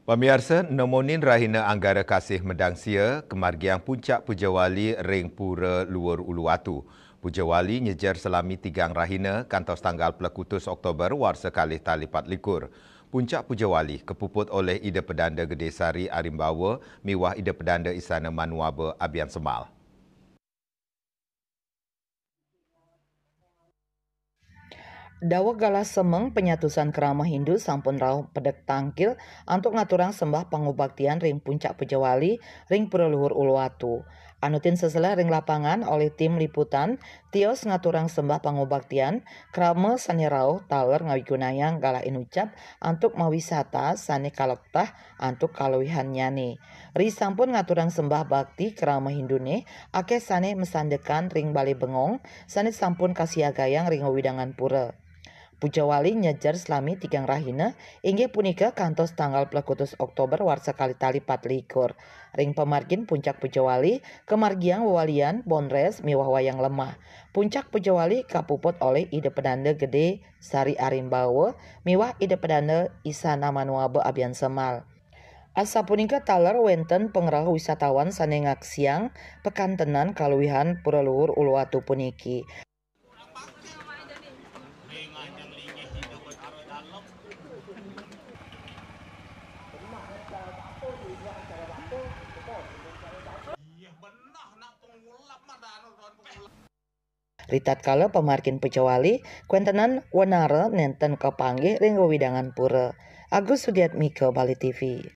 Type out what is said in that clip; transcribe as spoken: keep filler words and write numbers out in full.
Pamiarsa, nemonin rahina Anggara Kasih Medangsia, kemargiang puncak Puja Wali ring Pura Luhur Uluwatu. Puja Wali nyejer salami tigang rahina kantos tanggal plekutus Oktober warsa kalih tali pat likur. Puncak Puja Wali kapuput olih Ida Pedanda Gede Sari Arimbawa miwah Ida Pedanda Isana Manuaba Abian Semal. Daweg galah semeng panyatusan krama Hindu sampun rauh pedek tangkil antuk ngaturang sembah pangubaktian ring puncak Puja Wali ring Pura Luhur Uluwatu. Anutin seselah ring lapangan olih tim liputan, tios ngaturang sembah pangubaktian, krama sane rauh taler ngawigunayang galah inucap antuk mawisata sane kalektah antuk kaluihannyané. Ri sampun ngaturang sembah bakti krama Hinduné, akeh sane masandekan ring Balé Bengong, sane sampun kasiagayang ring wewidangan pura. Puja Wali nyejer salami tigang rahina, inggih punika kantos tanggal plekutus Oktober warsa kalih tali pat likur. Ring pamargin puncak Puja Wali, kamargiang wewalian, bonres, miwah wayang lemah. Puncak Puja Wali kapuput olih Ida Pedanda Gede Sari Arimbawa miwah Ida Pedanda Isana Manuaba Abian Semal. Asapunika taler wenten pangrauh wisatawan sane ngaksiang pakantenan kaluihan Pura Luhur Uluwatu puniki. Ritatkala pamargin Puja Wali, kawentenan wanara nenten kapanggih ring wewidangan pura. Agus Sudiatmika, Bali T V.